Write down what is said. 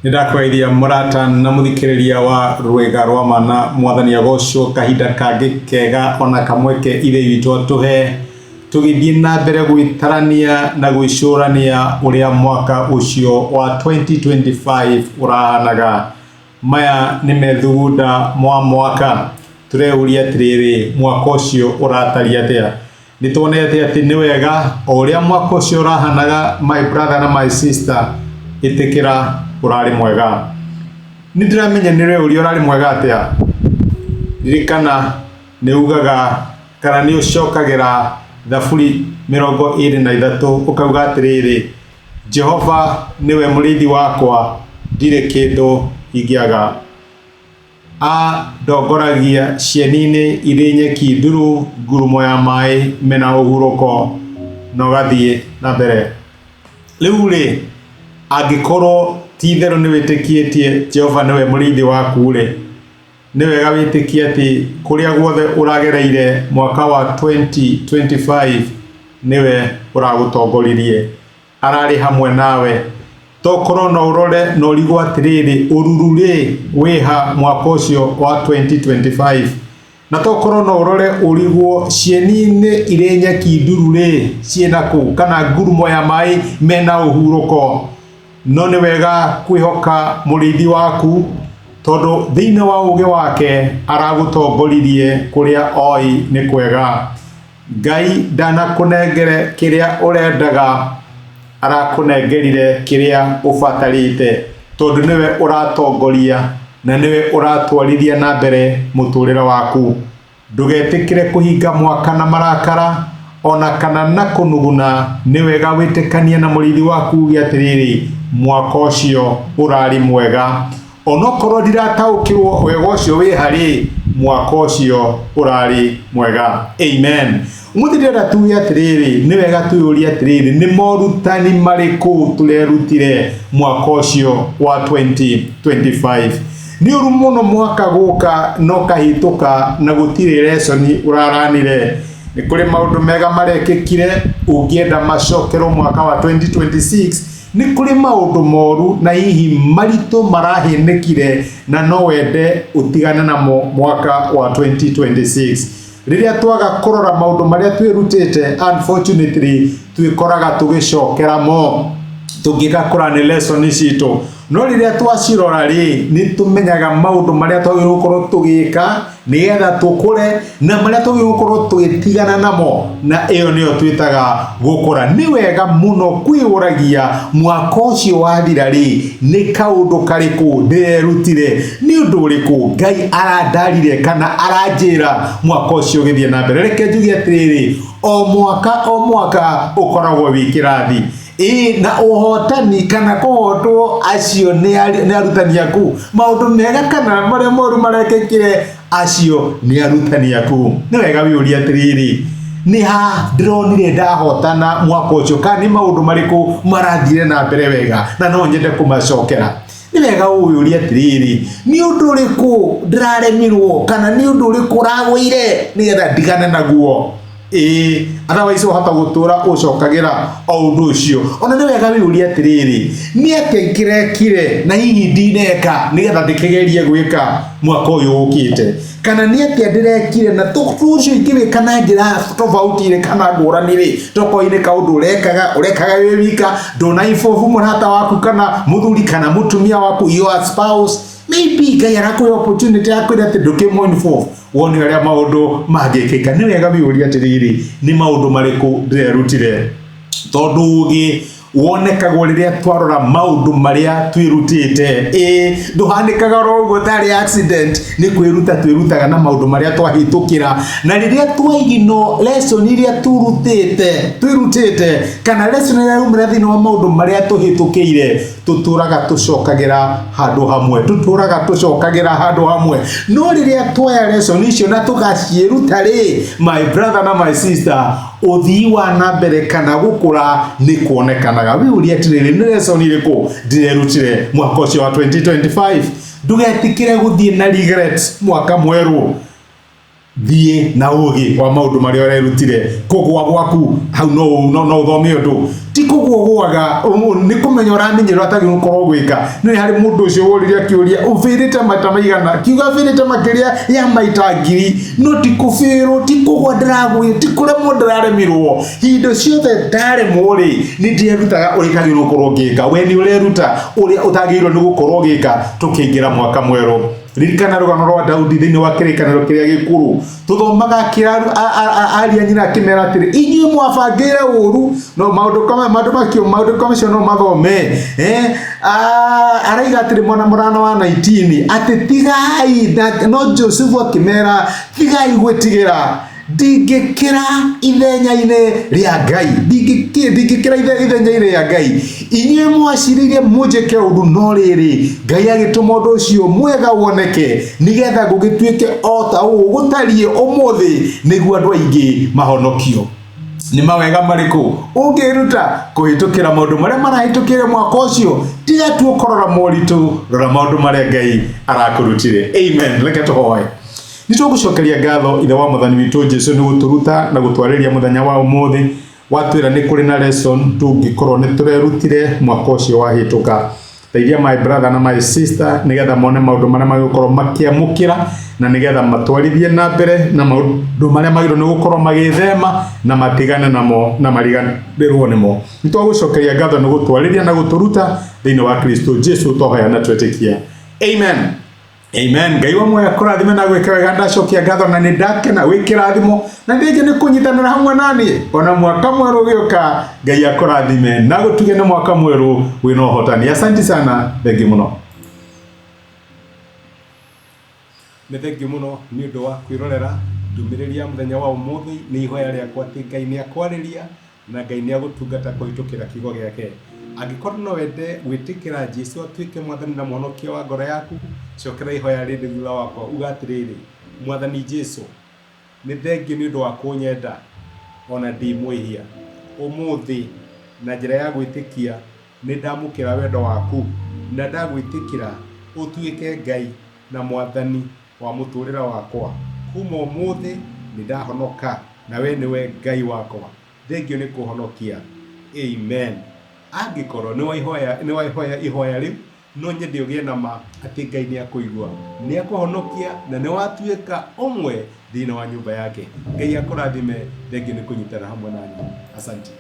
Nĩ ndakũgeithia mũrata na mũthikĩrĩria wa rwĩga rwa mana. Mwathani agocwo kahinda kangĩ kega ona kamweke Ithe witũ atũhe tũgĩthiĩ na mbere gwĩtarania na gwĩcũrania ũrĩa mwaka ũcio wa 2025 ũrahanaga. Maya nĩ methugunda mwa mwaka. Tũreyũria atĩrĩrĩ, mwaka ũcio ũratariĩ atĩa? Nĩ tuonete atĩ nĩ wega o ũrĩa mwaka ũcio ũrahanaga, my brother na my sister, ĩtĩkĩra ũrarĩ mwega. Nĩ ndĩramenya nĩ ũreyũria ũrarĩ mwega atĩa. Ririkana nĩ ugaga kana nĩ ũcokagĩra Thaburi 23 ũkauga atĩrĩrĩ, Jehova nĩwe mũrĩithi wakwa, ndirĩ kĩndũ ingĩaga. Andongoragia cieni-inĩ irĩ nyeki nduru, ngurumo ya maĩ mena ũhurũko, na ũgathiĩ na mbere. Rĩu-rĩ, angĩkorwo ti itherũ nĩ wĩtĩkĩtie Jehova nĩwe mũrĩithi waku-rĩ, nĩ wega wĩtĩkie atĩ kũrĩa guothe ũragereire mwaka wa 2025 nĩwe ũragũtongoririe. Ararĩ hamwe nawe. Tokorwo no ũrore na ũrigwo atĩrĩrĩ, ũruru-rĩ wĩha mwaka ũcio wa 2025? Na tokorwo no ũrore ũrigwo cieni-inĩ irĩ nyeki nduru-rĩ ciĩna kũ, kana ngurumo ya maĩ mena ũhurũko. No nĩ wega kwĩhoka mũrĩithi waku, tondũ thĩinĩ wa ũũgĩ wake aragũtongoririe kũrĩa oĩ nĩ kwega. Ngai ndanakũnengere kĩrĩa ũrendaga, arakũnengerire kĩrĩa ũbatarĩte, tondũ nĩwe ũratongoria na nĩwe ũratwarithia na mbere mũtũrĩre waku. Ndũgetĩkĩre kũhinga mwaka na marakara ona kana na kũnuguna, nĩ wega wĩtĩkanie na mũrĩithi waku uge atĩrĩrĩ, mwaka ũcio ũrarĩ mwega. Onokorwo ndirataũkĩrwo wega ũcio wĩ harĩ mwaka ũcio ũrarĩ mwega. Amen. Ũmũthĩ ndĩrenda tuge atĩrĩrĩ, nĩ wega twĩyũrie atĩrĩrĩ, nĩ morutani marĩkũ tũrerutire mwaka ũcio wa 2025? Nĩ ũru mũno mwaka gũka na ũkahĩtũka na gũtirĩ lesson ũraranire. Nĩ kũrĩ maũndũ mega marekĩkire ũngĩenda macokerwo mwaka wa 2026. Nĩ kũrĩ maũndũ moru na hihi maritũ marahĩnĩkire na no wende ũtigane namo mwaka wa 2026. Rĩrĩa twaga kũrora maũndũ marĩa twĩrutĩte, unfortunately twĩkoraga tũgĩcokera mo tũngĩka kũra nĩ lesson citũ. No rĩrĩa twacirora rĩ, nĩ tũmenyaga maũndũ marĩa twagĩrĩirwo gũkorwo tũgĩka nĩgetha tũkũre na marĩa twagĩrĩirwo gũkorwo tũgĩtigana namo, na ĩyo nĩyo twĩtaga gũkũra. Nĩ wega mũno kwĩyũragia mwaka ũcio wathira rĩ, nĩ kaũndũ karĩkũ ndĩrerutire, nĩ ũndũ ũrĩkũ Ngai arandarire kana aranjĩra mwaka ũcio ũgĩthiĩ na mbere. Reke njuge atĩrĩrĩ, o mwaka o mwaka ũkoragwo wĩ kĩrathi. Ĩĩ na ũhotani kana kũhotwo, acio nĩ arutani aku. Maũndũ mega kana marĩa moru marekĩkire, acio nĩ arutani aku. Nĩ wega wĩyũrie atĩrĩrĩ, nĩ ha ndĩronire ndahotana mwaka ũcio, kana nĩ maũndũ marĩkũ marathire na mbere wega na no nyende kũmacokera. Nĩ wega ũyũrie atĩrĩrĩ, nĩ ũndũ ũrĩkũ ndĩraremirwo kana nĩ ũndũ ũrĩkũ ũragũire nĩgetha ndigane naguo. Ĩĩ, otherwise wahota gũtũra ũcokagĩra o ũndũ ũcio. Ona nĩ wega wĩyũrie atĩrĩrĩ, nĩ atĩa ingĩrekire na hihi ndineka nĩgetha ndĩkĩgerie gwĩka mwaka ũyũ ũkĩte, kana nĩ atĩa ndĩrekire na ũndũ ũcio ingĩwĩka na njĩra tofauti rĩ kana ngũrani rĩ, tokorwo nĩ kaũndũ ũrekaga ũrekaga wĩ wika, ndũna involve mũrata waku kana mũthuri kana mũtumia waku, your spouse. Maybe Ngai arakũhe opportunity ya kwĩra atĩ ndũkĩmũ involve, wone ũrĩa maũndũ mangĩkĩka. Nĩ wega wĩyũrie atĩrĩrĩ, nĩ maũndũ marĩkũ ndĩrerutire, tondũ ũgĩ wonekagwo rĩrĩa twarora maũndũ marĩa twĩrutĩte. Ĩĩ, ndũhanĩkaga oro ũguo tarĩ accident, nĩ kwĩruta twĩrutaga na maũndũ marĩa twahĩtũkĩra, na rĩrĩa twaigino lesson iria turutĩte twĩrutĩte kana lesson ĩrĩa yaumĩra thĩinĩ wa maũndũ marĩa tũhĩtũkĩire, tũtũraga tũcokagĩra handũ hamwe, tũtũraga tũcokagĩra handũ hamwe. No rĩrĩa twoya lesson icio na tũgaciĩruta rĩ, my brother na my sister, ũthii wa na mbere kana gũkũra nĩ kuonekanaga. Wĩyũrie atĩrĩrĩ, nĩ lesson ĩrĩkũ ndĩrerutire mwaka ũcio wa 2025? Ndũgetĩkĩre gũthiĩ na regret mwaka mwerũ. Thiĩ na ũgĩ wa maũndũ marĩa ũrerutire. Kũgũa gwaku hau no ũthome ũndũ. Ti kũgwa ũgũaga, nĩ kũmenya ũramenyera ũtagĩrĩirwo gũkorwo ũgĩka. Nĩ harĩ mũndũ ũcio woririe akĩũria ũbĩrĩte maita maigana, kiuga bĩrĩte makĩria ya maita 1000, no ti kũbĩrwo, ti kũgwa ndĩragũire, ti kũremwo ndĩraremirwo. Hingo ciothe ndaremwo rĩ, nĩ ndĩrutaga ũrĩa itagĩrĩirwo gũkorwo ngĩka. We nĩ ũreruta ũrĩa ũtagĩrĩirwo nĩ gũkorwo ũgĩka tũkĩingĩra mwaka mwerũ. Ririkana rũgano rwa Daudi thĩinĩ wa kĩrĩkanĩro kĩrĩa gĩkũrũ. Tũthomaga akĩra aria nyina akĩmera atĩrĩ, inyuĩ mwabangĩire ũru, no maũndũ kama maũndũ macio maũndũ kama macio no mathome. Araiga atĩrĩ mwana mũrano wa 19 atĩ tigai, no Josefu akĩmera tigai gwĩtigĩra, ndingĩkĩra ithenya-inĩ rĩa Ngai, ndingĩkĩra ithenya-inĩ rĩa Ngai. Inyuĩ mwacirĩire mũnjĩke ũndũ, no rĩrĩ, Ngai agĩtũma ũndũ ũcio mwega woneke, nĩgetha gũgĩtuĩke o ta ũũ gũtariĩ ũmũthĩ, nĩguo andũ aingĩ mahonokio. Nĩ mawega marĩkũ ũngĩruta kũhĩtũkĩra maũndũ marĩa marahĩtũkĩire mwaka ũcio? Tiga tu ũkũrora moritũ, rora maũndũ marĩa Ngai arakũrutire. Amen. Reke tũhoe. Nĩ tũgũcokeria ngatho Ithe wa Mwathani witũ Jesu nĩ gũtũruta na gũtwarĩria mũthenya wa ũmũthĩ. Watwĩra nĩ kũrĩ na lesson tũngĩkorwo nĩ tũrerutire mwaka ũcio wahĩtũka. Teithia my brother na my sister nĩgetha mone maũndũ marĩa magĩgũkorwo makĩamũkĩra na nĩgetha matwarithie na mbere na maũndũ marĩa magĩrĩirwo nĩ gũkorwo magĩthema na matigane namo na mariganĩrwo nĩmo. Nĩ twagũcokeria ngatho nĩ gũtwarĩria na gũtũruta thĩinĩ wa Kristo Jesu twahoya na twetĩkia. Amen. Amen. Ngai wa muoyo akũrathime na gwĩka wega. Ndacokia ngatho na nĩ ndakena wĩ kĩrathimo na ndĩngĩ nĩ kũnyitanĩra hamwe naniĩ ona mwaka mwerũ ũgĩũka. Ngai akũrathime na gũtuge nĩ mwaka mwerũ wĩna ũhotani. Asante sana, thengiũ mũno. Nĩ thengiũ mũno nĩ ũndũ wa kwĩrorera ndũmĩrĩri ya mũthenya wa ũmũthĩ. Nĩ ihoya rĩakwa atĩ Ngai nĩ akwarĩria na Ngai nĩ agũtungata kũhĩtũkĩra kiugo gĩake. Angĩkorwo no wende gwĩtĩkĩra Jesu atuĩke Mwathani na Mũhonokia wa ngoro yaku, cokera ihoya rĩrĩ thutha wakwa, uga atĩrĩrĩ, Mwathani Jesu, nĩ thengiũ nĩ ũndũ wa kũnyenda o na ndĩ mwĩhia. Ũmũthĩ, na njĩra ya gwĩtĩkia, nĩ ndamũkĩra wendo waku na ndagwĩtĩkĩra ũtuĩke Ngai na Mwathani wa mũtũrĩre wakwa. Kuma ũmũthĩ nĩ ndahonoka na we nĩwe Ngai wakwa. Thengiũ nĩ kũhonokia. Amen. Angĩkorwo nĩ waihoya ihoya rĩu, no nyende ũgĩe na ma atĩ Ngai nĩ akũigua, nĩ akũhonokia na nĩ watuĩka ũmwe thĩinĩ wa nyũmba yake. Ngai akũrathime. Thengiũ nĩ kũnyitana hamwe na niĩ. Asante.